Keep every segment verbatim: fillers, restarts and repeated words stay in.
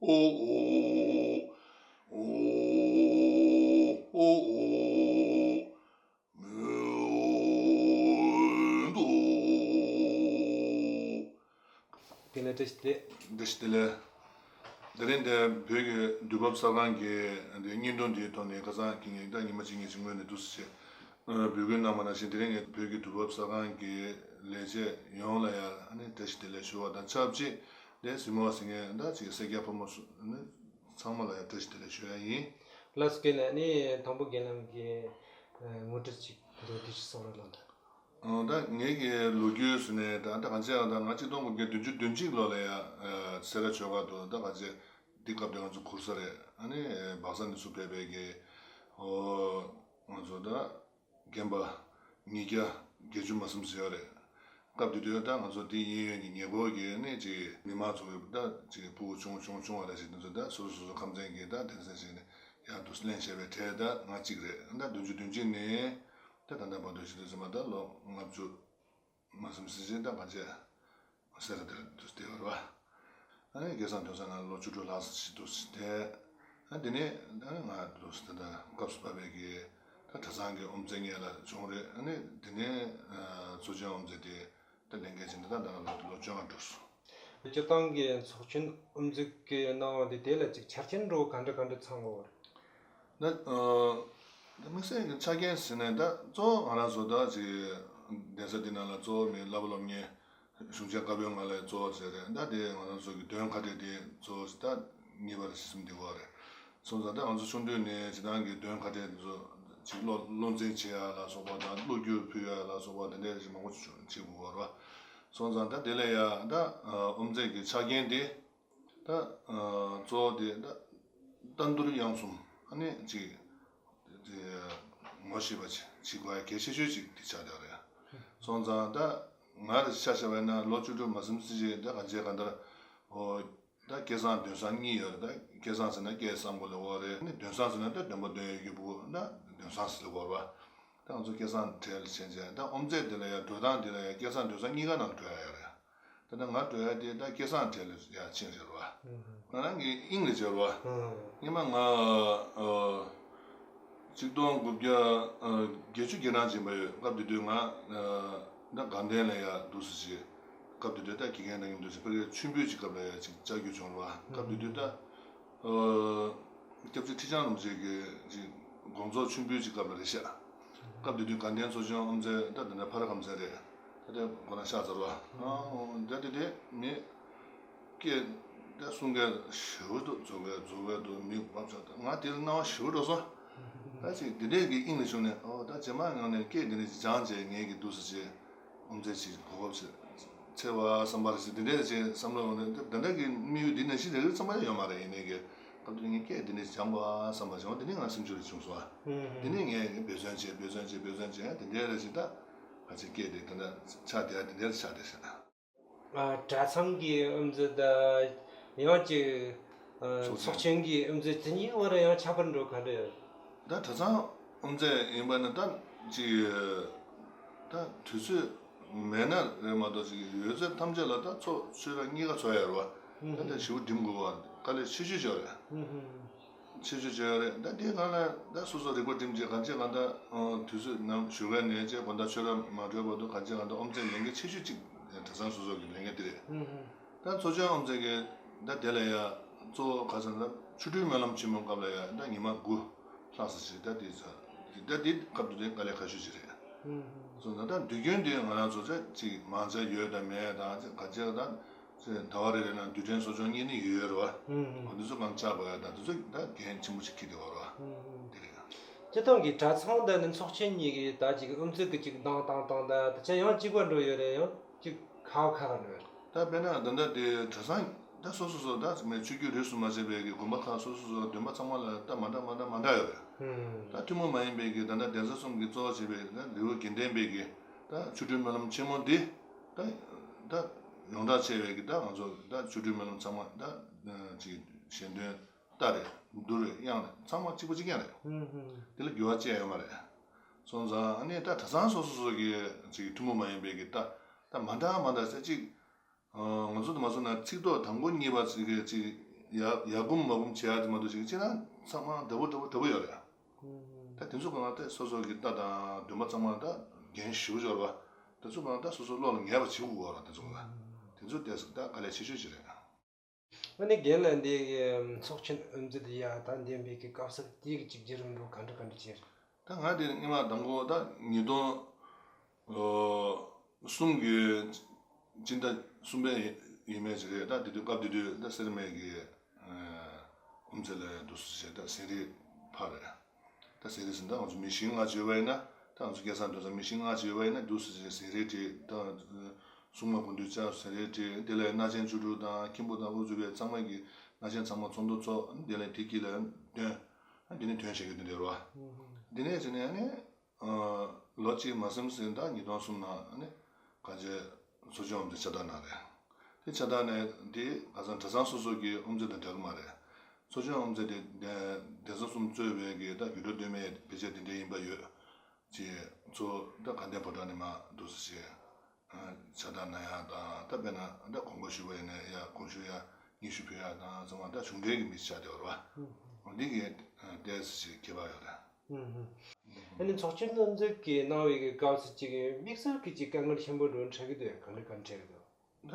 ཨོ་ཨོ་ཨོ་ཨོ་མོན་དུ། དེ་ནས་བཀྲ་ཤིས་བདེ་ལེགས། བཀྲ་ཤིས་བདེ་ལེགས། དེ་རིང་འདིར་བོད་ཀྱི་དུས་བབ་གསར་ཁང་གི་འདི་བརྙན་ཐུང་འདིའི་ཐོག་ནས་ཁ་སང་གི་ངས་ད་ཉི་མ་གཅིག་གཉིས་ཀྱི་སྔོན་ནས་འདུག་སེ་བྱས་འབོད་སྐུལ་གནང་བ་ནང་བཞིན། དེ་རིང་ངས་བོད་ཀྱི་དུས་བབ་གསར་ཁང་གི་ལས་བྱེད་ཡོངས་ལ་ཡང་ཨ་ནི་བཀྲ་ཤིས་བདེ་ལེགས་ཞུ་བ་དང་ཆབས་ཅིག་འདིར་གཟིགས་མོ་བ་གཟིགས་མཁན་ད་ཅིག་སེར་སྐྱ་ཕོ་མོ་སུ་ནི་ཚང་མ་ལ་ཡང་བཀྲ་ཤིས་བདེ་ལེགས་ཞུ་ཡ་ཡིན། ལགས་སོ། དེ་ནས་ཨ་ནི་དང་པོ་རྒན་ལགས་ཀྱིས་ངོ་སྤྲོད་ཅིག་མདོར་བསྡུས་ཅིག་གསུང་རོགས་གནང་དང་། ཨ། ད་ངེད་ཀྱི་ལོ་རྒྱུས་ཟེར་ནས་ད་ད་གང་ཅི་ཡང་ད་ང་གཅིག་སྟོང་དགུ་བརྒྱ་བདུན་ཅུ་དོན་གཅིག་ལོ་ལ་ཡ་ཨ་སེ་ར་ཆོས་སྒར་དུ་ད་གང་ཅི་འདི་སྐབས་དེ་ང་ཚོ་གུར་ས་རེད། ཨ་ནི་སྦག་ས་ནས་ཚུར་ཕེབས་པའི་གི་ཨོ་ང་ཚོ་ད་རྒན་པ་ཉིས་བརྒྱ་བརྒྱད་ཅུ་མ་ཟིན་ཙམ་ཡོད་རེད། སྐབས་དེ་དུས་ད་ང་ཚོ་དེ་གཡས་གཡོན་གྱི་ཉེ་འཁོར་གྱི་ཨ་ནི་ཅིག་མི་མང་ཚོ་གི་ད་ཅིག་ཕྲུ་གུ་ཆུང་ཆུང་ཆུང་བ་རེ་ཞིག་དེ་ཚོ་ད་སོ་སོ་སོ་སོ་ཁམས་ཚན་གྱི་ད་དེང་སང་ཞིག་ནས་ཡར་དུ་གླེང་བྱས་པའི་གྲས་ད་ང་གཅིག་རེད། ད་བདུན་ཅུ་དོན་གཅིག་ནས། ད་ད་ལྟ་བར་དུ་ཞིག་དུས་ཙམ་པ་ད་ལོ་ལྔ་བཅུ་མ་ཟིན་ཙམ་ཞིག་ད་གང་བྱས་སེ་ར་དེར་དུ་བསྡད་ཡོད་རེད་བ། ཨ་ནི་སྐལ་བཟང་དོན་བཟང་ལ་ལོ་བཅུ་དྲུག་ལྷག་ཙམ་ཞིག་འདུག་སེ་བསྡད། ཨ་དེ་ནས་ཨ་ནི་ང་འདུག་སེ་ད་ལྟ་སྐབས་སུ་བབས་པའི་གི་ད་གྲྭ་ཚང་གི་དབུ་མཛད་སྔོན་ལ་བྱུང་རེད། ཨ་ནི་དེ་ནས་ཚོགས་ཆེན་དབུ་མཛད་དེ་ད་ལས་འགན་བྱས་ནས་ད་ད་ལོ་ལོ་བཅོ་ལྔ་འགྲོ་སོང་། སྤྱིར་བཏང་གི་ཚོགས་ཆེན་དབུ་མཛད་ཀྱི་གནང་བ་འདི་དེ་ལ་ཅིག་ཆ་རྐྱེན་འདྲ་བོ་ག་འདྲ་ག་འདྲ་ཚང་དགོས་པ་རེད། ད་ཨ་ད་དམིགས་བསལ་གྱི་ཆ་རྐྱེན་ཟེར་ནས་ད་གཙོ་བོ་ང་རང་ཚོ་ད་ཅིག་གདན་ས་འདི་ནང་ལ་གཙོ་བོ་མི་བསླབ་པ་སློབ་གཉེར་གཞུང་ཆེན་བཀའ་པོད་ལྔ་ལ་གཙོ་བོ་བྱས་རེད། ད་དེ་ང་རང་ཚོ་གི་འདོན་ཁ་བྲལ་དེ་གཙོ་བོ་ད་གཉིས་པ་རེད་ཟེར་གསུངས་བསྡད་ཡོད་རེད། སོང་ཙང་ད་ང་ཚོ་ཆུང་དུས་ནས་སྤྱིར་བཏང་གི་འདོན་ཁ་བྲལ་དེ་ཚོ་ཅིག་བློ་བློ་འཛིན་བྱེད་ཡ་ལ་སོགས་པ་དང་བློ་བསྒྱུར་ཕུལ་ཡ་ལ་སོགས་པ་དེ་འདྲ་ཞིག་མང་པོ་ཞིག་བྱེད་དགོས་པ་རེད། སོང་ཙང་ད་དེ་ལ་ཡ་ད་ཨ་དབུ་མཛད་ཀྱི་ཆ་རྐྱེན་དེ་ད་ཨ་གཙོ་བོ་དེ་ད་ལྟ་མདོར་དབྱངས་གསུམ་ཨ་ནི་ཅིག་དེ་ངོ་ཤེས་པ་ཅིག་བྱེད་དགོས་ཡ་གལ་ཆེ་ཤོས་ཅིག་དེ་ཆགས་བསྡད་རེད། སོང་ཙང་ད་ང་རེ་ཆ་བཞག་པ་ཡིན་ན་ལོ་བཅུ་དྲུག་མ་ཟིན་ཙམ་ཅིག་ད་གང་བྱས་གང་ལྟར་ཨོ། ད་སྐལ་བཟང་དོན་བཟང་གཉིས་ཡོད་རེད། ད་སྐལ་བཟང་ཟེར་ན་སྐལ་བཟང་པོ་ལ་འོ་རེད། ནི་དོན་བཟང་ཟེར་ན་ད་འདོན་པ་འདོན་ཡོད་རྒྱུ་བུ་ད་དོན་བཟང་ཟེར་ལ་འོ་རེད་བ། ད་ང་ཚོ་སྐལ་བཟང་གྲལ་ལ་ཕྱིན་བྱས་ད་དབུ་མཛད་དེ་ལ་ཡང་འགྲོ་སྟངས་དེ་ལ་ཡང་སྐལ་བཟང་དོན་བཟང་གཉིས་ཀ་ནང་འགྲོ་ཡ་ཡོད་རེད། ད་ལྟ་ང་འགྲོ་ཡ་དེ་ད་སྐལ་བཟང་གྲལ་ལ་ཡང་ཕྱིན་བྱས་རེད་བ། ང་རང་གི་དབྱིངས་ལ་བྱས་རེད་བ། སྔོན་མ་ང་ཨ། ཆིག་སྟོང་དགུ་བརྒྱ་བརྒྱད་ཅུ་གྱ་གྲངས་ཕྱིན་པ་ཡོད། སྐབས་དེ་དུས་ང་ད་དགའ་ལྡན་ལ་ཡ་འདུག་སེ་བྱས། སྐབས་དེ་དུས་ད་དགེ་རྒན་དང་མཉམ་དུ་བྱས་ཕ་གིར་མཆོད་འབུལ་གྱི་སྐབས་ལ་ཡ་ཅིག་བཅར་རྒྱུ་བྱུང་རེད་བ། སྐབས་དེ་དུས་ད་སྐྱབས་རྗེ་ཁྲི་བྱང་རིན་པོ་ཆེ་གི་ཅིག་དགོངས་རྫོགས་མཆོད་འབུལ་གྱི་སྐབས་ལ་རེད་ཤག་སྐབས་དེ་དུས་དགའ་ལྡན་ཚོགས་ཆུང་དབུ་མཛད་ད་དེ་འདྲ་ཕ་ར་ཁམས་ཚན་རེད། ད་ལྟ་ཁོ་རང་གཤགས་ཚར་བ། ཨང་། ད་དེ་དེ་མི་སྐད་ད་གསུང་མཁན་ཞེ་པོ་འདུག་རྫོགས་པའི་རྫོགས་པའི་འདུག་མི་བབ་ཆགས། ད་ང་དེ་ལ་སྣང་བ་ཞེ་པོ་འགྲོ་སོང་། ད་ཅིག་དེ་འདྲས་ཀྱི་དབྱིངས་ལ་ཞུགས་ནས་ཨོ་ད་རྗེས་མ་ངང་ནས་སྐད་དེ་འདྲས་ཅིག་སྦྱངས་བྱས་ངེད་ཀྱི་འདུག་སེ་བྱས་དབུ་མཛད་ཅིག་གོ་སྐབས་ཅིག་འཚོལ་བ་བསམ་པ་རེད་ཟེར་དེ་འདྲས་ཅིག་བསམ་བློ་འོང་ནས་ད་ལྟ་གི་དམིགས་ཡུལ་འདི་ནང་བཞིན་རེ་རེ་ཚང་མ་ཡོད་མ་རེད། ཡིན་ནའི་གི་སྐབས་དེ་ངས་སྐད་འདི་འདྲས་སྦྱངས་པ་བསམ་པ་བྱུང་། དེ་ནས་ང་སེམས་ཤུགས་རེ་བྱུང་སོང་། དེ་ནས་ངས་འབད་བརྩོན་བྱས་འབད་བརྩོན་བྱས་འབད་བརྩོན་བྱས་དེ་འདྲས་རེ་ཞིག་ད་ཕལ་ཆེར་སྐད་དེ་ད་ལྟ་ཆགས་བསྡད་དེ་འདྲས་ཆགས་བསྡད་ཤག་ཨ། གྲྭ་ཚང་གི་དབུ་མཛད་དང་ཡང་ཅིག་ཨ། ཚོགས་ཆེན་གྱི་དབུ་མཛད་དེ་གཉིས་བར་ཡང་ཁྱད་པར་འདྲ་བོ་ག་འདྲ་ཡོད། ད་གྲྭ་ཚང་དབུ་མཛད་ཡིན་པ་ནི་ད་ཅིག་ད་དུས་ཚོད་མེད་ན་རེད་མ་གཏོགས་ཅིག་ཡོད་ཚད་ཐམས་ཅད་ལ་ད་ཚོགས་ཆོས་ར་གཉིས་ཀ་ཚོགས་ཡ་རེད་བ། ད་ད་ཞེ་པོ་འགྲིམ་དགོས་པ་དཀའ་ལས་ཆེ་ཤོས་ཅིག་རེད། ཆེ་ཆུང་བྱས་ཡོད་རེད། ད་དེའི་སྒང་ལ་ད་སོ་སོ་རིག་པ་སྒྲིམ་བྱས་གང་ཅི་གང་ལྟར་དུས་ཚོད་ནམ་ཞོགས་ཀས་ནས་བྱས་དགོང་དག་ཆོས་ར་མ་གྲོལ་བར་དུ་གང་ཅི་གང་ལྟར་དབུ་མཛད་ལས་འགན་ཆེ་ཤོས་གཅིག་གྲྭ་ཚང་སོ་སོ་གི་ལས་འགན་དེ་རེད། ད་ཚོགས་ཆུང་དབུ་མཛད་ཀྱི་ད་དེ་ལ་ཡ་གཙོ་བོ་ག་ཟེར་ན་ཆོ་འཕྲུལ་སྨོན་ལམ་ཆེན་མོ་སྐབས་ལ་ཡ་ད་ཉི་མ་དགུ་ལྷག་ཙམ་ཞིག་ད་དེ་ཚ་ད་དེ་སྐབས་དེ་དཀའ་ལས་ཁག་ཤོས་ཅིག་རེད། སོང་ཙང་ད་དུས་རྒྱུན་དེ་ང་རང་ཚོ་ཚ་གཅིག་མང་ཆ་ཡོད་དང་མེད་དང་གང་ཅི་ད། ཟླ་བ་རེ་རེ་ནང་དུས་དྲན་གསོ་སྦྱོང་གཉིས་ནི་ཡོད་རེད་བ། འོ་འདི་ཚོ་གང་ཆགས་པ་ཡ་ད་དེ་ཚོ་ད་འགན་ཆེན་པོ་ཞིག་འཁྱེར་བསྡད་ཡོད་རེད་བ། དེ་རེད། སྤྱིར་བཏང་གི་གྲྭ་ཚང་དང་ནི་ཚོགས་ཆེན་གཉིས་ཀྱི་ད་ཅིག་དབུ་མཛད་ཀྱི་ཅིག་གདངས་བཏང་སྟངས་ད་དེ་ཆ་ཡང་གཅིག་པ་འགྲོ་ཡོད་རེད། ཡང་ཅིག་ཁག་ཁག་འགྲོ་ཡོད་རེད། ད་དཔེར་ན་ད་ལྟ་དེ་གྲྭ་ཚང་ད་སོ་སོ་སོ་ད་མི་ཆོས་བརྒྱུད་རིས་སུ་མ་ཆད་པའི་གི་དགོན་པ་ཁག་སོ་སོ་སོ་འདོན་པ་ཚང་མ་ལ་ད་མ་འདྲ་མ་འདྲ་མ་འདྲ་ཡོད་རེད། ད་ཐུན་མོང་མ་ཡིན་པའི་གི་ད་ལྟ་གདན་ས་གསུམ་གྱི་གཙོ་བོ་བྱས་པའི་ད་ལེའུ་དགེ་ལྡན་པའི་གི་ད་ཆོ་འཕྲུལ་སྨོན་ལམ་ཆེན་མོ་འདི་ད་ད་ཡོངས་གྲགས་ཆེ་བའི་གི་ད་ང་ཚོ་ད་ཆོ་འཕྲུལ་སྨོན་ལམ་ཚང་མ་ད་ཅིག་ཞལ་འདོན་རྟ་རེད། མདོ་རེད། དབྱངས་རེད། ཚང་མ་གཅིག་པ་གཅིག་རྐྱང་རེད། དེ་ལ་འགྱུར་བ་བཅས་ཡོད་མ་རེད། སོང་ཙང་ཨ་ནི་ད་གྲྭ་ཚང་སོ་སོ་སོ་གི་ཅིག་ཐུན་མོང་མ་ཡིན་པའི་གི་ད་ད་མ་འདྲ་མ་འདྲ་ཟེར་ཅིག་ང་ཚོ་དུ་མ་སོང་ན་ཚིག་ཐོ་དང་པོ་གཉིས་པ་ཅིག་གི་ཅིག་ ཡ་ཡ་སྒུམ་མ་སྒུམ་བྱེད་ཡ་དེ་མ་གཏོགས་ཅིག་ཅི་རང་ཚང་མ་འདྲ་པོ་འདྲ་པོ་འདྲ་པོ་ཡོད་རེད། ད་དེ་ཚོ་གང་ལ་ད་སོ་སོ་གི་རྟ་དང་འདུན་པ་ཚང་མ་ད་འགན་ཞེ་པོ་ཅིག་ཡོད་རེད་བ། དེ་ཚོ་གང་ལ་ད་སོ་སོ་བློ་ལ་ངེས་པ་བྱེད་དགོས་བ་ལ། དེ་ཚོ་གང་ལ་དེ་ཚོ་ཏོག་ཙམ་ད་དཀའ་ལས་ཆེ་ཤོས་ཅིག་རེད། ཨ་ནི་རྒན་ལགས་འདི་གི་ཚོགས་ཆེན་དབུ་མཛད་དེ་ཡ་ད་འདེམས་པའི་གི་སྐབས་སུ་དེའི་གི་ཅིག་བརྒྱུད་རིམ་འགྲོ་ག་འདྲ་ག་འདྲ་བྱས། ད་ང་དེ་སྔོན་མ་དང་པོ་ད་ཉིས་སྟོང་གསུམ་གི་སྤྱི་ཟླ་གསུམ་པའི་ཡས་མས་ཅིག་རེད། ད་དེ་དུས་སྐབས་དེ་དུས་ད་སེར་སྨད་ཀྱི་དབུ་མཛད་ལ་འདུག་སེ་བྱས། ད་ཟིན་བྲིས་ཕར་རེད། ད་ཟིན་བྲིས་ཟིན། ད་ང་ཚོ་མི་བཞི་ལྔ་ཅིག་ཡོད་པ་ཡིན་ན། ད་ང་ཚོ་སྐལ་བཟང་འདུན་སར་མི་བཞི་ལྔ་ཅིག་ཡོད་པ་ཡིན་ན་འདུག་སེ་བྱས་ཟིན་བྲིས་བྲིས། ད་སྲུང་མ་གོ་འདུས་བཅར་ཟིན་བྲིས་བྲིས། དེ་ལས་མནའ་ཆེན་བཅུ་དྲུག་དང་མཁན་པོ་དང་དབུ་གཙོས་པའི་ཚང་མ་གི་མནའ་ཆེན་ཚང་མ་ཚོགས་འདུ་ཚོགས། དེ་ལས་དེ་དཀྱིལ་ལ་འདོན། ཨ་འདི་ནས་འདོན་བྱེད་ཀྱི་འདི་འདྲ་རེད་བ། འདི་ནས་བྱས་ནས་ཨ་ནི་ལོ་གཅིག་མ་ཟིན་ཟིན་ད་ཉིས་སྟོང་གསུམ་ནང་ཨ་ནི་གང་ཅི་ཚོགས་ཆུང་དབུ་མཛད་ཕྱག་རྟགས་གནང་རེད། དེ་ཕྱག་རྟགས་ནས་དེ་ཁ་སང་གྲྭ་ཚང་སོ་སོ་གི་དབུ་མཛད་དང་འདྲ་གི་མ་རེད། ཚོགས་ཆུང་དབུ་མཛད་དེ་གདན་ས་གསུམ་གཙོས་པའི་གི་ད་དགེ་ཕྲུག་སྟོད་སྨད་ཕལ་ཆེར་དེ་འདྲ་ཡིན་པ་ཡོད། ཅེས་ཚོ་ད་དགའ་ལྡན་ཕོ་བྲང་ནས་མར་འདུག་སེ་བྱས། ཕྱག་རྟགས་གནང་ཡག་དང་། ད་དཔེར་ན་ད་དགོངས་པ་ཞུ་བ་ཡིན་ན་ཡ་དགོངས་ཞུ་ཡ་སྙན་ཞུ་ཕུལ་ཡག་དང་ཚང་མ་ད་གཞུང་འབྲེལ་གྱི་མི་ཆགས་བསྡད་པ་རེད་བ། འདི་གི་ཏོག་ཙམ་ཅིག་ཁྱད་པར་ཡོད་རེད། ཨ་ནི་ཚོགས་ཆེན་དབུ་མཛད་ཀྱིས་གནང་བའི་གི་སྐབས་སུ་ཅིག་དམིགས་བསལ་གྱི་ཅིག་དཀའ་ངལ་ཆེན་པོ་འདྲ་འཕྲད་ཀྱི་འདུག་ག་འདྲ་ག་འདྲ་འཕྲད་ཀྱི་འདུག་ད་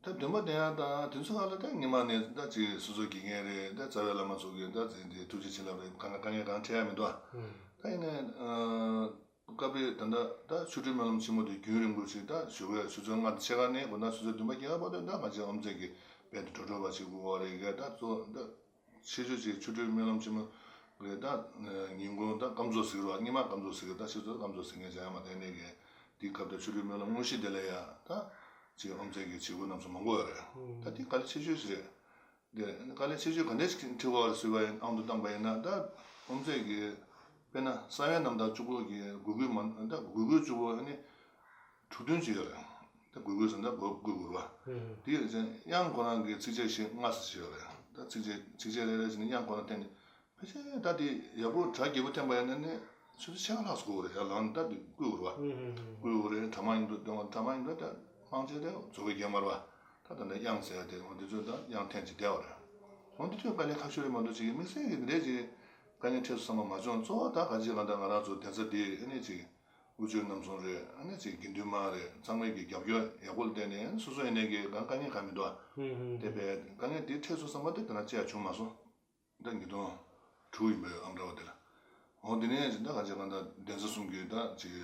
ད་འདུན་པ་འདོན་ཡག་དང་དེ་ཚོ་སྒང་ལ་ད་སྔོན་མ་ནས་ད་ཅིག་སོ་སོ་དགེ་རྒན་རེད། ད་རྩ་བའི་བླ་མ་ཚོ་གི་ད་ཅིག་འདི་ཐུགས་རྗེ་བྱིན་རླབས་རེད། གང་ལ་དཀའ་ངལ་གང་འཕྲད་ཡ་མི་འདུག་ད་ཡིན་ནའི་སྐབས་རེ་ད་ལྟ་ད་ཆོ་འཕྲུལ་སྨོན་ལམ་ཆེན་མོ་དེ་རྒྱུན་རིང་པོ་ཞིག་ད་ཞོགས་པའི་ཆུ་ཚོད་ལྔ་དང་ཕྱེད་ཀ་ནས་དགོང་དག་ཆུ་ཚོད་བདུན་པ་བརྒྱད་པ་བར་དུ་ད་ང་ཚོའི་དབུ་མཛད་ཀྱིས་རྦད་དེ་འགྲོ་གྲོན་པ་བྱེད་དགོས་པ་རེད། ད་གཙོ་ད་ཆེ་ཤོས་ཅིག་ཆོ་འཕྲུལ་སྨོན་ལམ་ཆེན་མོ་རེད། ད་ཉིན་གུང་ད་སྐམ་ཚོགས་ཟེར་བ། སྔོན་མ་སྐམ་ཚོགས་ཟེར་གི། ད་ཆུ་ཚོད་སྐམ་ཚོགས་ཟེར་མཁན་ཅང་ཡང་མ་དེ་ནས་གི་དེའི་སྐབས་དེར་ཆོ་འཕྲུལ་སྨོན་ལམ་དངོས་གཞི་དེ་ལ་ཡ་ད་ཅིག་དབུ་མཛད་ཀྱི་བྱེད་སྒོ་རྣམས་སུ་མང་པོ་ཡོད་རེད། ད་དེ་དཀའ་ལས་ཆེ་ཤོས་ཤིག་རེད། དེ་དཀའ་ལས་ཆེ་ཤོས་ག་འདྲ་ཞིག་འཕྲད་པ་རེད་ཟེར་བ་ཡིན། དབང་དུ་བཏང་པ་ཡིན་ན། ད་དབུ་མཛད་ཀྱི་དཔེར་ན་གསང་བའི་རྣམ་ཐར་བཅུ་པོ་གི་འགོད་སྐུལ་མ་ད་འགོད་སྐུལ་བཅུ་པོ་ཨ་ནི་དྲུག་བདུན་ཅིག་ཡོད་རེད། ད་འགོད་སྐུལ་ཟེར་ན་འགོད་འགོད་དགོས་རེད་བ། དེ་ཡོད་ཙང་དབྱངས་ཁོ་རང་གི་ཚིགས་བཅད་བཞི་ལྔ་ཙམ་ཅིག་ཡོད་རེད། ད་ཚིགས་བཅད་ཚིགས་བཅད་རེ་རེ་བཞིན་དབྱངས་ཁོ་རང་བསྟན་ནས། ཕལ་ཆེར་ད་དེ་ཡག་པོ་གྲ་རྒྱས་པོ་བསྟན་པ་ཡིན་ན་ནི་ཆུ་ཚོད་ཕྱེད་ཀ་ལྷག་ཙམ་འགོར་གི་རེད། ཡར་ལངས་ད་དེ་བསྐུལ་དགོས་རེད་བ། བསྐུལ་དགོས་རེད། གྲ་མ་ཡིན་འགྲོ་དེ་གྲ་མ་ཡིན་འགྲོ་ད་མང་ཆེ་དེ་རྫོགས་པའི་རྒྱལ་མར་བ། ད་ད་ལྟ་དབྱངས་ཟེར་ཡ་དེ་འོ་དེ་ཚོ་ད་དབྱངས་འཐེན་ཅིག་བསྡད་པ་རེད། འོ་དེ་ཚོ་དཀའ་ལས་ཁག་ཤོས་རེད་མ་གཏོགས་ཅིག་དམིགས་བསལ་གྱི་འདི་འདྲས་ཅིག་དཀའ་ངལ་འཕྲད་སོང་བསམ་པ་མ་བྱུང་། གཙོ་བོ་ད་ག་ཅིག་གང་ལྟར་ང་རང་ཚོ་གདན་ས་དེ་ཨ་ནི་ཅིག་དབུ་ཆོས་རྣམ་གསུམ་རེད། ཨ་ནི་ཅིག་དགེ་འདུན་མ་རེད། ཚང་མས་ཀྱི་རྒྱབ་སྐྱོར་ཡག་པོ་ལ་བརྟེན་ནས་སོ་སོ་ཡིན་ནའི་གི་གང་དཀའ་ངལ་གང་མི་འདུག་ཨ། དེ་བས་དཀའ་ངལ་དེ་འཕྲད་སོང་བསམ་པ་དེ་ད་ན་ཅི་ཡང་བྱུང་མ་སོང་། ད་ཉིས་སྟོང་དྲུག་ཡིན་པའི་ཨ་མ་ར་བ་དེ་ལ། འོ་དེ་ནས་ད་ག་ཅིག་གང་ལྟར་གདན་ས་གསུམ་གྱི་ད་ཅིག་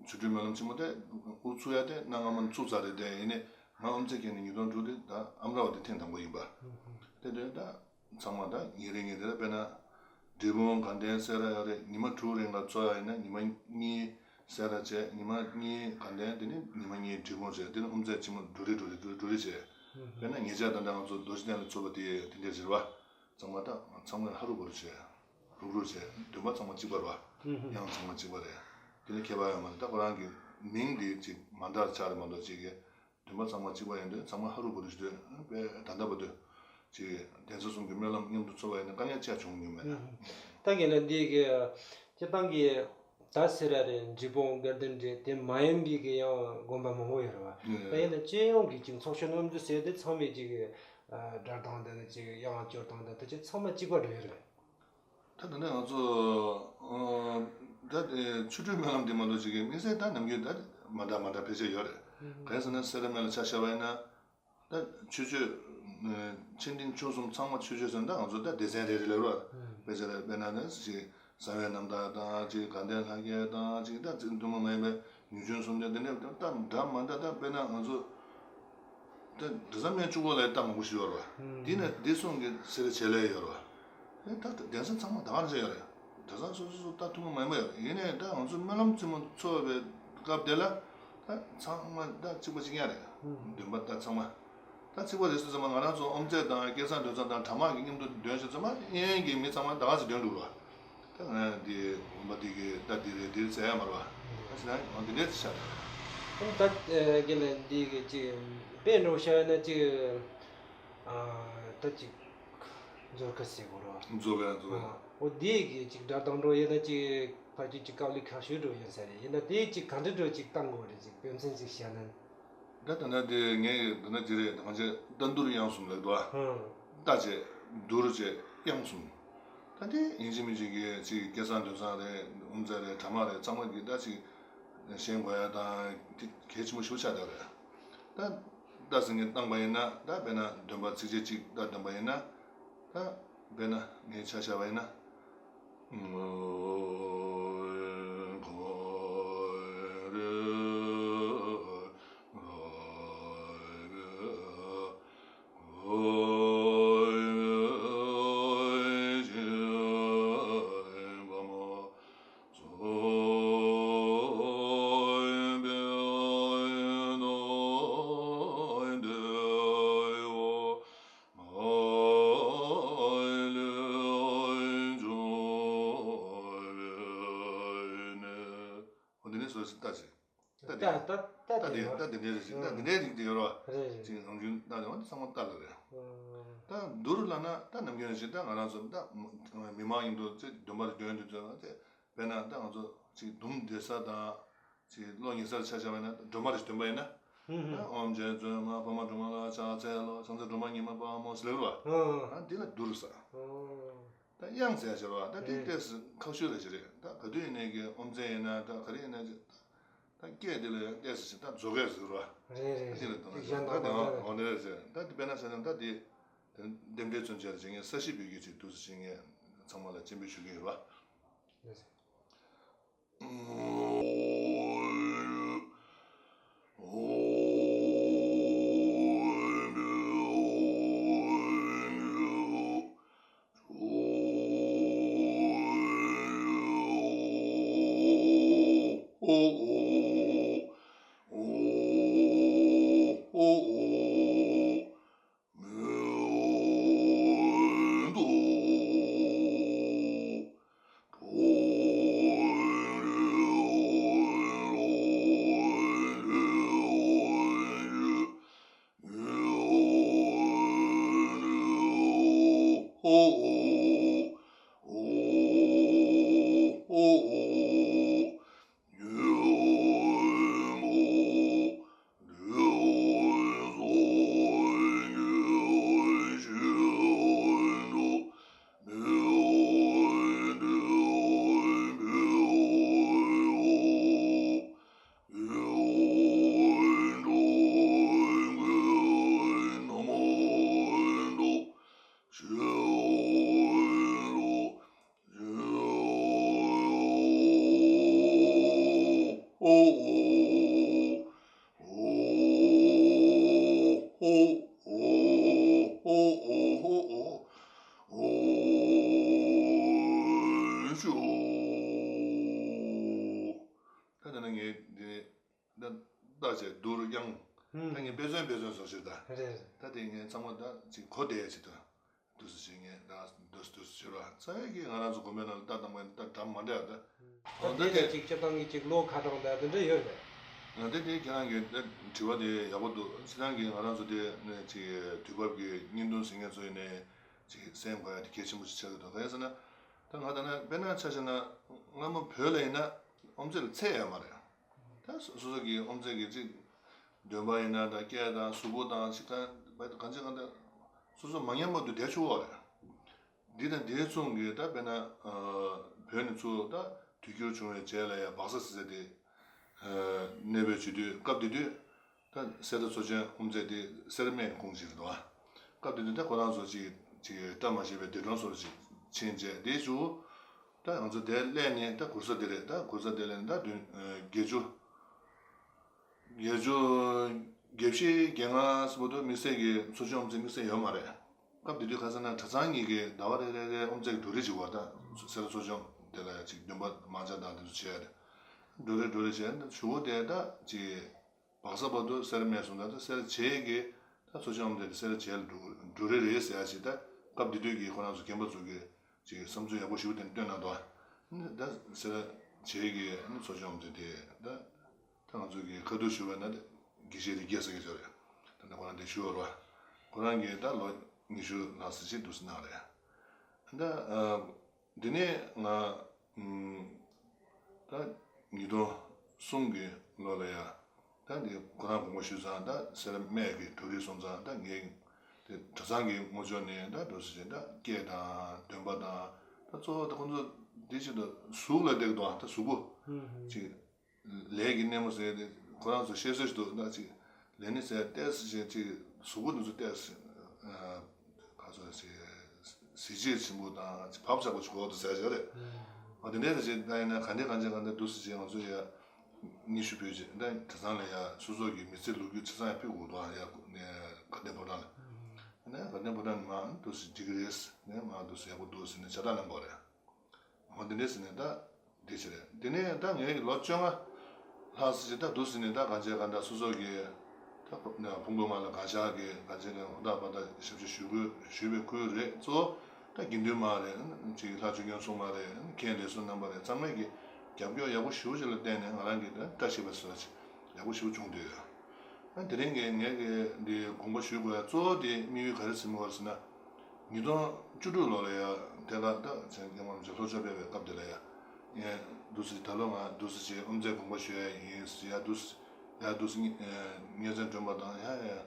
ཆོ་འཕྲུལ་སྨོན་ལམ་ཆེན་མོ་དེ་དབུ་ཚུགས་ཡ་དེ་གནའ་སྔ་མོ་ཚུགས་ཚར་རེད། དེ་ཡིན་ནའི་ང་དབུ་མཛད་མཁན་ནི་ཉིས་སྟོང་དྲུག་དེ་ད་ཨ་མ་ར་བ་དེ་ཐེངས་དང་པོ་ཡིན་པ། དེ་དོན་ད་ཚང་མ་ད་ཉིན་རེ་ཉིན་རེ་ལ་དཔེར་ན་འབྲས་སྤུངས་དགའ་ལྡན་སེ་ར་ཡོད་རེད། ཉི་མ་དྲུག་རིང་ལ་ཚོགས་ཡ་ཡིན་ན་ཉི་མ་གཉིས་སེ་ར་བྱས། ཉི་མ་གཉིས་དགའ་ལྡན། དེ་ནས་ཉི་མ་གཉིས་འབྲས་སྤུངས་བྱས། དེ་ནས་དབུ་མཛད་ཆེན་མོ་འགྲོ་རེས་འགྲོ་རེས་འགྲོ་རེས་འགྲོ་རེས་བྱས། དཔེར་ན་ཉེ་ཆར་ད་ལྟ་ང་ཚོ་རྡོ་རྗེ་གདན་ལ་ཚོགས་པ་དེ་དེ་འདྲས་རེད་བ། ཚང་མ་ད་ཚང་མས་ཧ་རུ་བུ་རུ་བྱས། རུག་རུག་བྱས། འདུན་པ་ཚང་མ་གཅིག་པ་རེད་བ། དབྱངས་ཚང་མ་གཅིག་པ་རེད། དེ་ལ་ཁྱད་པར་ཡོད་མ་རེད། ད་ཁོ་རང་གི་མིང་འདི་གཅིག་མ་འདྲ་ཆགས་རེད་མ་གཏོགས་གཅིག་གི་འདུན་པ་ཚང་མ་གཅིག་པ་ཡིན་དུས་ཚང་མ་ཧ་རུ་བུ་རུ་བྱེད་དུས་དཔེ་ད་ལྟ་བར་དུ་གཅིག་གདན་ས་གསུམ་གྱི་སྨོན་ལམ་མཉམ་དུ་ཚོགས་པ་ཡིན་ན་དཀའ་ངལ་ཅི་ཡང་བྱུང་མྱོང་མེད། ད་གིན་ལ་འདི་གི་སྤྱིར་བཏང་གི་ད་སེ་ར་རེད། འབྲས་སྤུངས་དགའ་ལྡན་རེད། དེ་མ་ཡིན་པའི་གི་ཡང་དགོན་པ་མང་པོ་ཡོད་རེད་བ། ད་ཡིན་ན་སྤྱི་ཡོངས་ཀྱི་གཅིག་ཚོགས་ཆེན་དབུ་མཛད་ཟེར་དེ་ཚང་མས་གཅིག་གི་སྒྲ་གདངས་དང་གཅིག་དབྱངས་སྐྱོར་སྟངས་དང་དེ་ཚོ་ཚང་མ་གཅིག་པ་འགྲོ་ཡི་རེད། ད་ད་ནས་ང་ཚོ་ད་དེ་ཆོ་འཕྲུལ་སྨོན་ལམ་འདི་མ་གཏོགས་ཅིག་གི་དམིགས་བསལ་ད་ནམ་རྒྱུན་ད་མ་འདྲ་མ་འདྲ་ཕལ་ཆེར་ཡོད་རེད། གང་ཡིན་ཟེར་ན་སེ་ར་སྨད་ལ་ཆ་བཞག་པ་ཡིན་ན་ད་ཆོས་སྤྱོད་ཆེ་འབྲིང་ཆུང་གསུམ་ཚང་མ་ཆོས་སྤྱོད་ཟེར་ན་ད་ང་ཚོ་ད་སྡེ་ཚན་རེ་རེ་ལ་རོ། དཔེ་ཆ་ལ་དཔེར་ན་ད་ཅིག་གསང་བའི་རྣམ་ཐར་དང་ཅིག་དགའ་ལྡན་ལྷ་བརྒྱ་དང་ཅིག་ད་ཚིག་ཐུན་མོང་མ་ཡིན་པའི་ཉུང་ཆུང་གསུམ་ལྡན་དེ་འདྲ་ད་འདྲ་མ་འདྲ་ད་དཔེར་ན་ང་ཚོ། དེ་གྲྭ་ཚང་སྨད་བཅུ་པོ་ལ་རྟ་མང་པོ་ཞིག་ཡོད་རེད་བ། དེ་ནས་བདེ་སྲུང་གི་སེ་ར་བྱེས་ལ་ཡོད་རེད་བ། ཨེ་ད་ལྟ་གདན་ས་ཚང་མ་ད་ག་རེ་བྱས་ཡོད་རེད། གྲྭ་ཚང་སོ་སོ་སོ་ད་ཐུན་མོང་མ་ཡིན་པ་ཡོད་རེད། ཡིན་ནའི་ད་ང་ཚོ་སྨོན་ལམ་རྩེ་མོ་ཚོགས་པའི་སྐབས་དེ་ལ་ད་ཚང་མ་ད་གཅིག་པ་གཅིག་རྐྱང་རེད། འདུན་པ་ད་ཚང་མ་ད་གཅིག་པ་རེད་ཟེར་ཙམ་པ་ང་རང་ཚོ་དབུ་མཛད་དང་སྐལ་བཟང་འདུན་སར་དང་གྲྭ་དམག་གི་མཉམ་དུ་འདོན་ཞེས་ཙམ་པ་གཡས་གཡོན་གྱི་མི་ཚང་མ་ད་ག་ཚོད་འདོན་འགྲོ་རེད་བ། ད་ང་འདི་དགོན་པ་འདི་གི་ད་འདི་རེད་འདི་རེད་ཟེར་ཡ་མ་རེད་བ། ད་ཟེར་ན་ང་འདི་འདྲས་ཤར། ཨ་ནི་ད་རྒན་ལགས་འདི་གི་ཅིག་དཔེ་འགྲོ་ཤར་ན་ཅིག་ཨ་ད་ཅིག་མཛོར་ཁ་ཟེར་དགོས་རེད་བ། མཛོར་ཁ་མཛོར་ཁ། ཨ་འོ་འདི་གི་ཅིག་སྒྲ་གདངས་འགྲོ་ཡིན་ན་ཅིག་ཕལ་ཆེར་ཅིག་དཀའ་ལས་ཁག་ཤོས་འགྲོ་ཡིན་ས་རེད། ཡིན་ན་དེ་ཅིག་ག་འདྲ་འགྲོ་ཅིག་བཏང་དགོས་རེད། ཅིག་དཔེ་མཚོན་ཅིག་བཤད་ན། ད་ད་ན་དེ་ངས་ད་ན་ཅི་རེད་ང་ཚོས་རྟ་མདུར་དབྱངས་གསུམ་ལབ་འདུག་ཨ། ཨང་། རྟ་བྱས། དུར་བྱས། དབྱངས་གསུམ། ད་དེ་ཡིན་གཅིག་མིན་གཅིག་གི་ཅིག་སྐལ་བཟང་འདོད་བཟང་རེད། དབུ་མཛད་རེད། གྲྭ་མ་རེད། ཚང་མ་གི་ད་ཅིག་ཤེས་དགོས་ཡ་དང་དེ་གལ་ཆེན་པོ་ཞེ་པོ་ཆགས་བསྡད་རེད། ད་རྟ་ཟེར་མཁན་བཏང་པ་ཡིན་ན། ད་དཔེར་ན་འདོན་པ་ཚིགས་བཅད་གཅིག་རྟ་འདོན་པ་ཡིན་ན། ད་དཔེར་ན་ངས་ཆ་བཞག་པ་ཡིན་ན། འོ་འདི་ནས་བཟོས་ཟིན་ལྟ་ཅིག་ལྟ་འདི། ལྟ་ལྟ་ལྟ་ལྟ་འདི་འདི་ཡོད་ར། ལྟ་འདི་འདྲའི་རིགས་འདི་ཡོད་ར། ལྟ་འདི་འདྲའི་རིགས་འདི་ཡོད་ར། རེད་རེད། ཅིག་རང་བྱུང་ལྟ་འདི་འོ་འདི་ཚང་མ་ལྟ་ལ་རེད། ད་འདུར་ལབ་ན་ད་ནམ་རྒྱུན་ཞིག་ད་ང་རང་ཚོ་ད་མི་མང་ཡིན་འདུག་ཅེས་འདོན་པ་རེ་འདོན་དུས་ཚོད་ལ་དེ་དཔེར་ན་ད་ང་ཚོ་ཅིག་འདུམ་བདེ་ས་དང་། ཅིག་བློ་ཉེ་སར་ཆ་བཞག་པ་ཡིན་ན། སྒྲོལ་མ་རེ་འདོན་པ་ཡིན་ན། ཨོཾ་རྗེ་བཙུན་མ་འཕགས་མ་སྒྲོལ་མ་ལ་ཕྱག་འཚལ་ལོ། ཕྱག་འཚལ་སྒྲོལ་མ་ཉིད་མ་འཕགས་མ་ཟེར་ལེ་རེད་བ། ཨ་འདི་ལ་འདུར་ཟེར། ད་དབྱངས་ཟེར་ཡ་ཞིག་རེད་བ། ད་དེ་ཏོག་ཙམ་ཁག་ཤོས་རེ་ཞིག་རེད། ད་ག་དུས་ཡིན་ནའི་གི་ཨོཾ་རྩེ་ཡིན་ན། ད་ག་རེ་ཡིན་ན་ཅིག་ད་སྐད་དེ་ལ་ཡང་ཏོག་ཙམ་ཞིག་ད་རྫོགས་སྐད་ཟེར་བ། རེད་རེད། ད་དེ་ལ་དོན་ལ་ཞིག་ད་དེ་འོ་འདི་རེད་ཟེར། ད་དེ་དཔེར་ན་ཆ་བཞག་ན་ད་དེ་རྟེན་འབྲེལ་མཚོན་བྱེད་ལ་བྱེད་མཁན་ས་གཞི་བོད་ཀྱི་ཅིག་ཏོག་ཙམ་བྱེད་མཁན་ཚང་མ་ལ་སྤྱན་འབུལ་ཞུ་གི་ཡོད་རེད་བ། རེད་ཟེར། ད་ད་ནི་ངས་འདི་ནས་ད་བརྟག་བྱས་འདུར་དབྱངས། ད་ངས་དཔེ་མཚོན་དཔེ་མཚོན་བཟོ་ཞིག་ད། རེད་རེད། ད་དེ་ངས་ཚང་མ་ད་ཅིག་གོ་བདེ་ཞིག་ད། འདུག་སེ་བྱེད་ངེས་ད་འདུག་སེ་འདུག་སེ་བྱེད་རོགས། རྩ་བའི་གི་ང་རང་ཚོ་དགོན་པའི་ནང་ལ་རྟ་བཏང་པ་ཡིན་ན་རྟ་འདྲ་མ་འདྲ་ཡོད་ད། ད་འོ་ད་དེ་དེ་ལ་ཅིག་སྤྱིར་བཏང་གི་ཅིག་ལོ་ཁ་གྲངས་ད་དེ་འདྲ་ཡོད་རེད། ང་དེ་དེ་ཁྱེད་རང་གི་ད་དྲི་བ་དེ་ཡག་པོ་འདུག་སྤྱིར་བཏང་གི་ང་རང་ཚོ་དེ་ནས་ཅིག་དུས་བབ་ཀྱི་བརྙན་ཐུང་གཟིགས་མཁན་ཚོ་ཡིན་ནའི་ཅིག་གསན་དགོས་ཡ་དེ་གལ་ཆེན་པོ་ཞིག་ཆགས་ཀྱི་འདུག་གང་ཡིན་ཟེར་ན། ད་ང་ད་ནས་དཔེར་ན་ཆ་བཞག་ན་སྔ་མོ་བོད་ལ་ཡིན་ན་ཨོམ་ཚེ་ལ་ཚད་ཡོད་མ་རེད། ད་སོ་སོ་སོ་གི་ཨོམ་ཚེ་གི་ཅིག་འདོན་པ་ཡིན་ན་ད་སྐད་དང་གཟུགས་པོ་དང་ཅིག་ད་གང་ཅི་གང་ད་སོ་སོ་མ་ཉན་པ་དུ་བསྡད་ཆོག་པ་རེད། འདི་དང་འདིའི་མཚུངས་ཀྱི་ད་དཔེར་ན་བོད་ནས་ཚུར་ད་དུས་འགྱུར་བྱུང་བའི་རྗེས་ལ་ཡང་སྦག་ས་ཟེར་ས་དེ་གནས་སྤོས་བྱེད་དུས་སྐབས་དེ་དུས་ད་སེ་ར་མཚོ་ཆེན་ཨོམ་ཚེ་དེ་སེ་ར་སྨད་ཀྱི་ཁོངས་ཅིག་རེད་འདུག་སྐབས་དེ་དུས་ད་ཁོ་རང་ཚོ་ཅིག་ཅིག་བཀྲ་མ་ཤིས་པའི་འདས་གྲོངས་སོགས་ཅིག་ཕྱིན་རྗེས་དེ་ཞུ། ད་ང་ཚོ་དེ་སླེབས་ནས་ད་གུར་ས་དེ་རེད། ད་གུར་ས་དེ་སླེབས་ནས་ད་བདུན་བརྒྱད་ཅུ། བརྒྱད་ཅུ་གྱ་བཞི་གྱ་ལྔ་ཙམ་བར་དུ་དམིགས་བསལ་གྱི་མཚོ་ཆུ་ཨོམ་ཚེ་དམིགས་བསལ་ཡོད་མ་རེད། སྐབས་དེ་དུས་ཁ་སང་ན་གྲྭ་ཚང་གཉིས་ཀྱིས་ཟླ་བ་རེ་རེ་རེ་ཨོམ་ཚེ་གི་འབྲུ་རིགས་ཅིག་བར་ད་སེ་ར་མཚོ་ཆུ་ཨོམ་དེ་ལ་ཅིག་འདོན་པ་མང་ཇ་དང་དེ་ཚོ་བྱས་རེད། འབྲུ་རེ་འབྲུ་རེ་བྱས་ན་ཞུ་བོ་དེ་ད་ཅིག་སྦག་ས་བར་དུ་སེ་ར་སྨད་སོང་ད་ད་སེ་ར་བྱེས་ཀྱི་ད་མཚོ་ཆུ་ཨོམ་དེ་སེ་ར་བྱེས་ལ་འབྲུ་འབྲུ་རེ་རེ་ཟེར་ཡ་ཞིག་ད་སྐབས་དེ་དུས་ཀྱི་ཁོ་རང་ཚོ་རྒན་པ་ཚོ་གི་ཅིག་བསམ་ཚུལ་ཡག་པོ་ཞིག་དེ་བཏོན་གནང་འདུག་ཨ་ནི་ད་སེ་ར་བྱེས་ཀྱི་ཨ་ནི་མཚོ་ཆུ་ཨོམ་ཚེ་དེ་ད་ད་ང་ཚོ་གི་ཁ་ཐུག་ཞུ་བ་ན་ད་དགེ་བཤེས་རི་རྒྱལ་ཟེར་གྱི་ཚོ་རེད། ད་ནི་ཁོ་རང་དེ་ཞུ་བ་རེད། ཁོ་རང་གིས་ད་ལོ་ཉི་ཤུ་ལྷག་ཙམ་ཅིག་འདུག་སེ་གནང་རེད། ད་འདི་ནས་ང་ད་ཉིས་སྟོང་གསུམ་གྱི་ལོ་ལ་ཡ། ད་འདི་ཁོ་རང་དགོངས་པ་ཞུས་ཙང་ད་སེ་ར་སྨད་ཀྱི་འབྲུ་རིགས་སོང་ཙང་ད་ངས་ དེ་གྲྭ་ཚང་གི་ངོ་ཅོག་ནས་ད་འགྲོ་ཟེར་བྱས་ད་སྐད་དང་འདོན་པ་དང་ད་གཙོ་བོ་ད་ཁོང་ཚོ་དེ་བྱེད་དུ་གཟུགས་ལ་བལྟས་འདུག་ད་གཟུགས་པོ་ཅིག་ལས་ཀྱི་སྣེ་མོ་ཟེར་ཏེ་ཁོ་རང་ཚོ་བཤད་སྲོལ་ཞིག་འདུག་ད་ཅིག་ལས་ནི་ཟེར་ཏེ་ཟེར་བྱས་ཅིག་གཟུགས་པོ་འདི་ཚོ་ཏེ་ཟེར་ག་ཚོད་ཟེར་གཟི་བརྗིད་ཆེན་པོ་དང་ཅིག་བབ་ཆགས་པོ་ཞིག་གོ་འདུག་ཟེར་བྱས་རེད། ཨ་དེ་འདྲའི་ཟེར་བྱས་ད་ཡིན་ན་ག་འདྲས་ག་འདྲས་ག་འདྲས་འདུག་ཟེར་བྱས་ང་ཚོ་ཡ། སྙན་ཞུ་ཕུལ་རྗེས་ད་གྲྭ་ཚང་ལ་ཡ་སོ་སོ་གི་མི་ཚེ་ལོ་རྒྱུས་ཆ་ཚང་ཡ་ཕུལ་དགོས་འདུག་ཡ་ནས་དགའ་ལྡན་ཕོ་བྲང་ལ། ནས་དགའ་ལྡན་ཕོ་བྲང་ནས་མར་འདུག་སེ་འགྲིག་གི་རེད་ནས་མར་འདུག་སེ་ཡག་པོ་འདུག་ཟེར་ནས་ཕྱག་རྟགས་གནང་དགོས་རེད། འོ་འདི་འདྲས་ཟེར་ནས་ད་འདི་བྱེད་རེད། དེ་ནས་ད་ངའི་ལོ་བཅོ་ལྔ་ལྷག་ཟེར་ཅིག་ད་འདུག་ཟེར་ནས་ད་གང་བྱས་གང་ད་སོ་སོ་གི་ད་ཕུང་པོ་མ་ལ་གང་ཤར་གི་གང་བྱས་གང་ཧུར་ཐག་པ་ད་ཞབས་ཕྱི་ཞུ་དགོས་ཞུས་པའི་ཁུལ་རེད། གཙོ་བོ་ད་དགེ་འདུན་མ་རེད་ཅིག་ལྷ་ཆོས་སྐྱོང་སྲུང་མ་རེད་མཁན་ལས་བཟོ་རྣམ་པ་རེད་ཚང་མས་ཀྱི་རྒྱབ་སྐྱོར་ཡག་པོ་ཞེ་པོ་ཅིག་ལ་བརྟེན་ནས་ང་རང་གི་ད་བཀྲ་ཤིས་པ་ཟེར་བ་ཅིག་ཡག་པོ་ཞེ་པོ་བྱུང་བསྡད་ཡོད། ཨ་དེ་རིང་གི་ངས་ཀྱི་འདི་དགོངས་པ་ཞུ་དགོས་ཡ་གཙོ་བོ་དེ་དམིགས་ཡུལ་ག་རེ་ཟིན་པ་རེད་ཟེར་ན། ཉིས་སྟོང་བཅུ་དྲུག་ལོ་ལ་ཡ་དེ་ག་ད་ཚེ་སྐྱེ་མ་མཇུག་ལྷོ་ཕྱོགས་ཕེབས་པའི་སྐབས་དེ་ལ་ཡ། ངས་འདུག་སེ་ད་ལོ་ང་འདུག་སེ་བྱས་དབུ་མཛད་དགོངས་པ་ཞུ་ཡ་ཡིན་ཟེར་ཡ་འདུག་སེ་ཡ་འདུག་སེ་ཉེ་ཚན་སྒྲོན་པ་དང་ཡ་ཡ་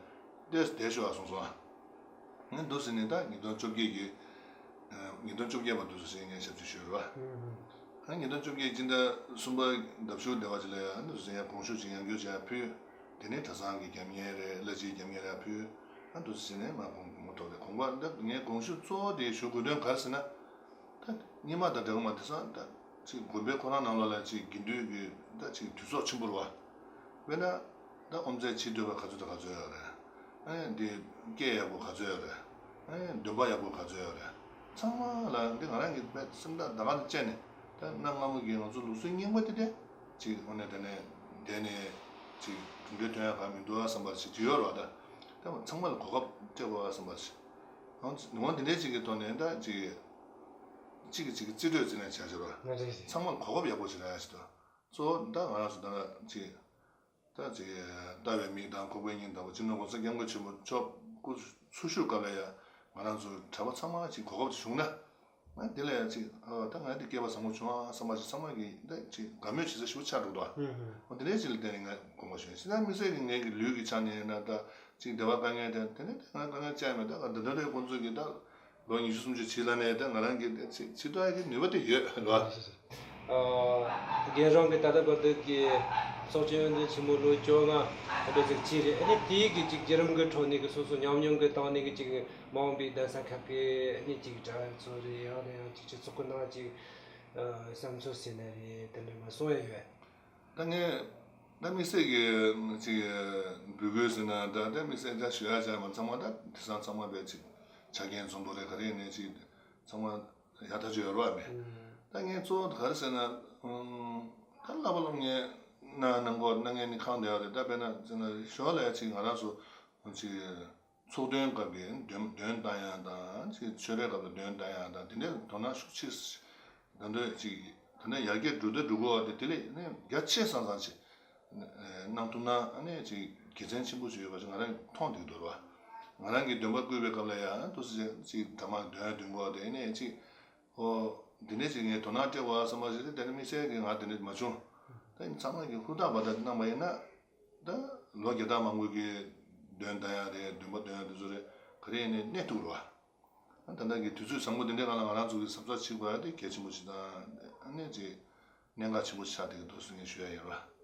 ཏེས་བསྡད་ཤོག་ཨ་གསུངས་སོང་ཨ། ངས་འདུག་སེ་ནས་ད་ཉིས་སྟོང་བཅོ་བརྒྱད་ཀྱི་ཉིས་སྟོང་བཅོ་བརྒྱད་པ་འདུག་སེ་བྱས་ངས་ཞབས་ཕྱི་ཞུས་རེད་བ། ཨ་ཉིས་སྟོང་བཅོ་བརྒྱད་སྤྱི་ཟླ་གསུམ་པ་ཟླ་བཞུགས་སྡེ་བ་ཅིག་ལ་ཡང་འདུག་སེ་ཡང་དགོངས་ཞུ་ཅིག་ཡང་བསྐྱར་ཅིག་ཡང་ཕུལ། དེ་ནས་གྲྭ་ཚང་གི་རྒྱབ་གཉེར་རེད་བླ་སྤྱིའི་རྒྱབ་གཉེར་ཡང་ཕུལ། ཨ་འདུག་སེ་ནས་མ་དགོངས་མ་ཐོག་ལས་དགོངས་པ་འདི་ངའི་དགོངས་ཞུ་གཙོ་བོ་དེ་ཞུ་དགོས་དོན་ག་རེ་ཟེར་ན། ད་རྙིང་མ་དང་འདྲ་གི་མ་དེང་སང་ད་ཅིག་དགོན་པའི་ཁོ་རང་ནང་ལོགས་ལ་ཅིག་དགེ་འདུན་གྱི་ད་ཅིག་འདུས་ཚོགས་ཆེན་པོ་རེད་བ། དཔེར་ན། ད་དབུ་མཛད་ཆེ་བསྟོད་པ་ག་ཚོད་དང་ག་ཚོད་ཡོད་རེད། ཨེ་འདི་སྐད་ཡག་པོ་ག་ཚོད་ཡོད་རེད། ཨེ་འདོན་པ་ཡག་པོ་ག་ཚོད་ཡོད་རེད། ཚང་མ་ལ་འདི་ང་རང་གི་དཔེ་སེམས་ཐག་ད་ག་ནས་བཅད་ནས་ད་གནའ་སྔ་མོ་གི་ང་ཚོ་ལུགས་སྲོལ་རྙིང་པ་དེ་དེ་ཅིག་དངོས་གནས་དེ་ནས་བསྡད་ནས་ཅིག་གྲུབ་འབྲས་ཐོན་ཡག་ག་མི་འདུག་ཨ་བསམ་པ་ཞིག་ཅིག་ཡོད་རེད་བ། ད་ད་ཚང་མ་ལ་གོ་སྐབས་སྤྲད་དགོས་ཨ་བསམ་པ་ཞིག་ང་ཚོ་ངོ་འདི་འདྲའི་ཅིག་གི་ཐོག་ནས་ད་ཅིག་ཅིག་གིས་ཅིག་གི་རྩིས་སྤྲོད་རྩིས་ནས་བྱ་ཞོར་བ། ང་རེད་རེད། ཚང་མ་ལ་གོ་སྐབས་ཡག་པོ་ཞིག་རག་ཡག་ཞིག་འདུག་གཙོ་བོ་ད་ང་རང་ཚོ་ད་ཅིག་ད་ཅིག་ལྟ་བའི་མིག་དང་ཁོག་པའི་སྙིང་ལྟ་བུ་སྤྱི་ནོར་༸གོང་ས་༸སྐྱབས་མགོན་ཆེན་པོ་མཆོག་སྐུ་འཚོ་བཞུགས་སྐབས་ལ་ཡ་ང་རང་ཚོ་གྲྭ་པ་ཚང་མ་ཅིག་གོ་སྐབས་ཅིག་བྱུང་ན། ང་དེ་ལ་ཡ་ཅིག་ཨ་ད་ང་འདི་སྐལ་བ་བཟང་པོ་བྱུང་ཨ་བསམ་པ་ཅིག་ཚང་མ་གིས་ད་ཅིག་དགའ་མོས་བྱེད་ས་ཞིག་ཆགས་འགྲོ་འདུག་ཨ། ཨོ་དེ་འདྲའི་ཅིག་ལ་བརྟེན་ནས་ང་དགོངས་པ་ཞུ་ཡིན། ཕྱི་ནང་དམིགས་བསལ་གྱི་ངེད་ཀྱི་ལུས་ཀྱི་ཆ་ནས་ཡིན་ན་ད་ཅིག་བདེ་བ་དཀའ་ངལ་དེ་དེ་ནས་ང་དཀའ་ངལ་བཅར་མེད། ད་ང་ད་དུང་རེ་ཁོང་ཚོ་གིས་ད། ལོ་ཉི་ཤུ་སུམ་ཅུ་ཕྱིན་ལ་ནས་ད་ང་རང་གི་ད་ཅིག་ཅིག་ཏུ་ཨ་གི་ནུས་པ་དེ་ཡོད་རེད་བ། ཨ་རྒན་རང་གི་ད་ལྟ་བར་དུ་གི་ཚོགས་ཆེན་དབུ་འཛིན་ཆེན་མོ་ལོ་བཅོ་ལྔ་འགྲོ་ཚིག་ཅི་རེད། ཨ་ནི་དེའི་གི་ཅིག་བརྒྱུད་རིམ་གི་ཁྲོད་ནས་གི་སོ་སོ་ཉམས་མྱོང་གི་སྟེང་ནས་གི་ཅིག་མ་འོངས་པའི་གདན་ས་ཁག་གི་ཨ་ནི་ཅིག་གྲྭ་བ་ཚོ་རེད། ཡང་ན་ཡང་ཅིག་སྤྱི་ཚོགས་གི་ནང་ཅིག་ཨ་བསམ་ཚུལ་ཟེར་ན་རེད། དེ་འདྲ་མ་གསུང་ཡ་ཡོད། ད་ངས་ད་དམིགས་བསལ་གྱི་ཅིག་འབོད་སྐུལ་ཟེར་ན་ད་ད་དམིགས་བསལ་ད་ཞུ་ཡ་ཅང་མ་ཚང་མ་ད་དེང་སང་ཚང་མ་བས་ཅིག་ཆ་རྐྱེན་འཛོམས་པོ་རེད། ག་རེ་ཡིན་ནའི་ཅིག་ཚང་མ་ཡག་ཐག་ཆོད་ཡོད་རེད་བ་མེད། ད་ངས་གཙོ་བོ་ག་རེ་ཟེར་ན་ད་བསླབ་པ་སློབ་གཉེར་གནང་གནང་གོ་གནང་མཁན་ནི་གང་དེ་ཡོད་རེད། ད་དཔེར་ན་ཟེར་ན་ཞོར་ལ་ཡ་ཅིག་ང་རང་ཚོ་ཅིག་ཚོགས་འདོན་སྐབས་ཀྱི་འདོན་འདོན་བཏང་ཡག་དང་ཅིག་ཆོས་རའི་སྐབས་ལ་འདོན་བཏང་ཡག་དང་དེ་འདྲའི་དོ་སྣང་ཤུགས་ཆེ་ད་འདོད་ཅིག་ད་ནས་ཡར་རྒྱས་འགྲོ་དུས་འགྲོ་དགོས་པ་དེ་དེ་ལས་ནས་རྒྱ་ཆེ་སང་སང་ཅིག་གནང་ཐུབ་ན་ཨ་ནི་ཅིག་དགེ་མཚན་ཆེན་པོ་ཅིག་ཡོད་པ་ཅིག་ང་རང་མཐོང་བསྡད་འདུག་ར། ང་རང་གིས་འདོན་པ་བསྐུལ་བའི་སྐབས་ལ་ཡང་དུ་ཅིག་ཅིག་དྲ་མ་འདོན་འདོན་དགོས་པ་དེ་ནས་ཅིག་ཨོ་འདི་ནས་ཅིག་ངས་དོ་སྣང་སྤྲད་དགོས་བསམ་པ་ཞིག་དེ་དེ་ནས་དམིགས་བསལ་གྱི་ང་དེ་འདྲ་མ་བྱུང་། ད་ཡིན་ཚང་མ་གིས་ཧུར་ཐག་པ་ད་གནང་པ་ཡིན་ན། ད་ལོ་བརྒྱ་ཕྲག་མང་པོ་གི་འདོན་བཏང་ཡག་རེད། འདོན་པ་འདོན་ཡག་དེ་ཚོ་རེད། ག་རེ་ཡིན་ནའི་གནས་ཐུབ་རེད་བ། ད་ལྟ་གི་དུས་ཚོད་བཟང་པོ་འདི་འདྲའི་སྒང་ལ་ང་རང་ཚོ་གི་གཟབ་གཟབ་བྱེད་དགོས་ཡག་དེ་གལ་ཆེན་པོ་ཞིག་དང་ཨ་ནི་ཅིག་གནད་འགག་ཆེན་པོ་ཞིག་ཆགས་བསྡད་ཀྱི་འདུག་ཟེར་ངས་ཞུ་ཡག་ཡིན་ར།